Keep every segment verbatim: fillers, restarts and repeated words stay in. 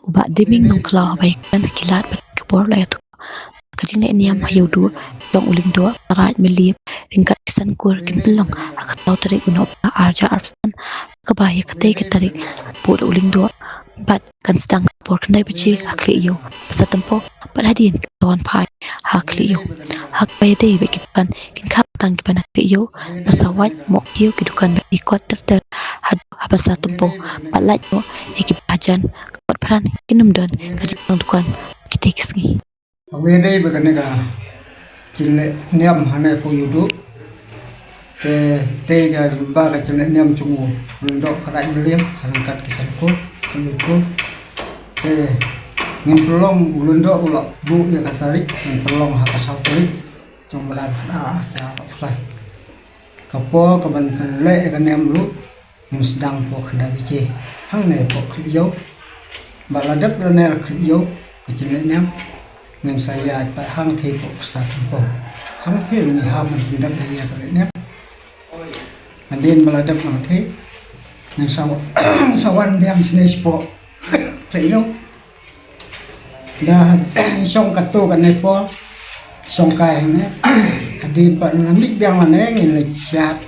U Bah Diming Nongkhlaw ba ïakren ha ki lad bad ki por la ïathuh ka jingleh niam ha Ïewduh, Long u Lyngdoh, Maraid Mylliem ryngkat ki Sankur kin pynlong ha ka saw tarik u Nohprah ar hajar arphew san, kaba ïa katei ka tarik ka buh da u Lyngdoh bad kan sdang ka por khyndai baje ha Khlieh Ïew, Basa Tympew, bad hadien ka wan phai ha Khlieh Ïew. Ha kaba ïadei bad ki dukan, kin kham tang kiba na Khlieh Ïew, Basa Wait, Mawkhiew, ki dukan bad ki kot ter ter haduh ha Basa Tympew, bad lait noh ïa kiba hajan ka kot Prahran kin ym don ka jingtang dukan kitei ki sngi. Kaba ïadei bad kane ka jingleh niam hangne hapoh Ïewduh. Te, te ka ba ka jingleh niam jong u Lyngdoh Maraid Mylliem ha ryngkat ki Sankur, ki Sankur. Te ngin pynlong, u Lyngdoh u la buh ïa ka tarik, ngin pynlong ha ka saw tarik jong u bnai ba khatar ar hajar arphew san. Ka por kaban pynleh ïa ka niam ruh ngin sdang por khyndai baje hangne hapoh Khlieh Ïew. Ba la dep lane la Khlieh Ïew ka jingleh niam, ngin sa ïaid pat hangtei hapoh Basa Tympew. Hangtei ruh ngi hap ban pyndep ïa ka leh niam. Hadien ba la dep hangtei, ngin sa wa-, sa wan biang shane shapoh Khlieh Ïew. Da shong katto katne por, shong kai hangne. Hadien pat ngi la mih biang lane ngin la shad,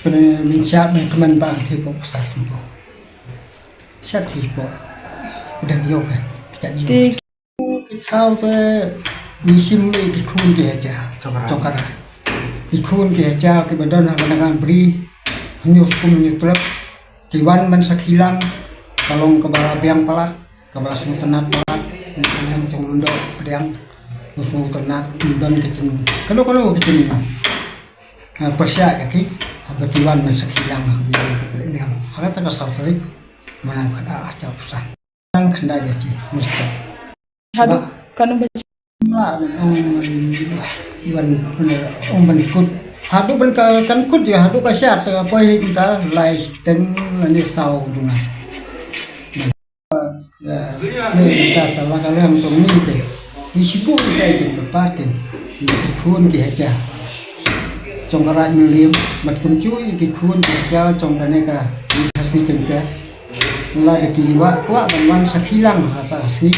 pyn-, ngin shad ban kmen ba hangtei hapoh Basa Tympew. Shad hi hapoh pdeng ïew ka, shad ïew. Te ki thaw te ngi shim ïa ki khun ki hajar jong ka raid. Ki khun ki hajar kiba don ha ka naka bri, hynñiew skum hynñiew trep, ki wan ban sakhi lang, ka long kaba la biang palat, kaba la sngewtynnat palat, ïa ka niam jong u Lyngdoh pdiang, u sngewtynnat, ym don ka jing, kano kano ka jing, eh, pyrshah ïa ki, haba ki wan ban sakhi lang ha kaba ïadei bad ka leh niam. Ha kata ka saw tarik, bnai ba khatar ar hajar arphew san. Tang khyndai baje mynstep. Haduh katno baje? Lah, ban ong ban, ban, ban ong ban kut. Haduh ban ka, kan kut ïa, haduh ka shad, ka poi hi kumta lai shiteng lane saw duna. Ïa, ne mynta sa la ka liang jong ngi te. Ngi shu buh ïa ka jingkyrpad te. Ïa ki khun ki hajar jong ka raid Mylliem, bad kumjuh ïa ki khun ki hajar jong kane ka Ri Khasi Jaiñtia. Lada ki wah kwah ban wan sakhi lang ha kata ka sngi,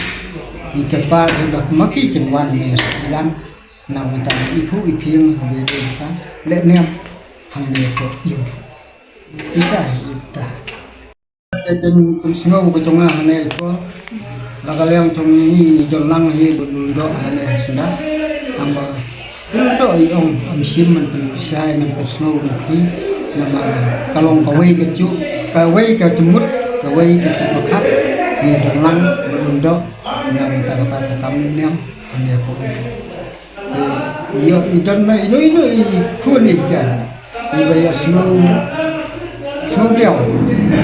ngi kyrpad ïa ba ma ki kin wan ne sakhi lang. Na ka bynta i phuh i phieng haba ïadei bad ka leh niam hangne hapoh Ïewduh. Ita hi i bynta. Ka jingpynsngew ka jong nga hangne i por. La ka liang jong ngi ngi don lang hi bad u Lyngdoh hangne ha Syndah. Tangba u Lyngdoh i ong, ym shym ban pynshai, ban pynsngew, ban pynkhih. Namar ka long kawei ka juk, kawei ka jingmut, kawei ka jingpyrkhat. Ngi don lang bad u Lyngdoh na ka bynta kata ka kam leh niam hangne hapoh Ïewduh. Ïoh i don ma ino ino i khun i hajar. Iba ïoh sngew, sngew diaw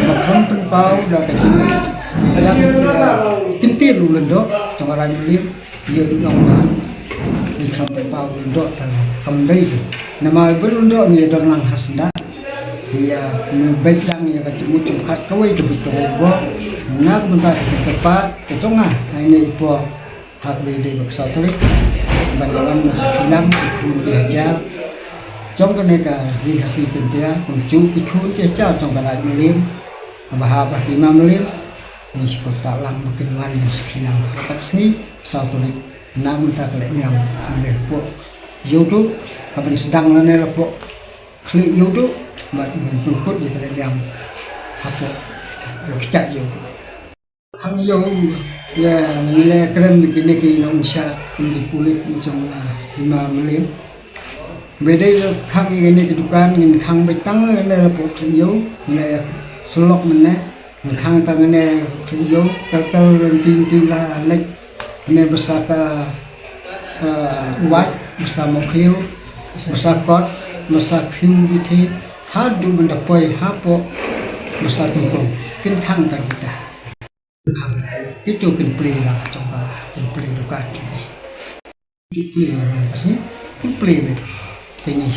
ba kham pynpaw da ka jing, da ka jing, kyntien u Lyngdoh jong ka raid Mylliem. Ïoh i ong ba i kham pynpaw u Lyngdoh ta kam dei. Namar ba u Lyngdoh ngi don lang ha Syndah. Ngi ïa, ngi beit lang ïa ka jingmut jingpyrkhat kawei ka bit kawei bor. Na ka bynta ka jingkyrpad ka jong nga ha ine i por. Ha kaba ïadei bad ka saw tarik ban ïa wan ban sakhi lang ki khun ki hajar jong kane ka Ri Khasi Jaiñtia, kumjuh ki khun ki hajar jong ka raid Mylliem, haba hap ha ki hima Mylliem, ngi shu kyrpad lang ba kin wan ban sakhi lang ha kata ka sngi saw tarik na ka bynta ka leh niam hangne hapoh Ïewduh, ha ban sdang lane hapoh Khlieh Ïewduh, bad ngi pynkut ïa ka leh niam hapoh Kjat Ïewduh. Khang ïew, ïa, ngi la kren kine ki nongshad, kine ki pulit jong, ah, hima Mylliem. Ba dei khang ïa kine ki dukan, ngin khang beit tang ne la pok ïew, ngin la ïa syllok mynne, ngin khang tang ne ïew, ter ter lynti lynti la leit, ne basa ka, ah, wait, basa mokhiew, basa kot, basa khiew bithi, haduh ban da poi hapoh basa tympong, kin khang tang kita. Itu kin plie la jong ka, kin plie dukan jong ki. Kin plie la ka sngi, kin plie me. Te ngi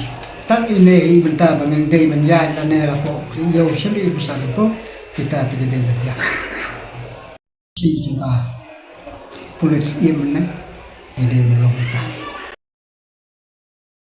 tang ine i bynta ba ngin dei ban ïaid lane la pok ïew sha i basa tympong, kita te ngi dei ban ïaid. Shi jong ka pulit im ne, ngi dei ban long bynta.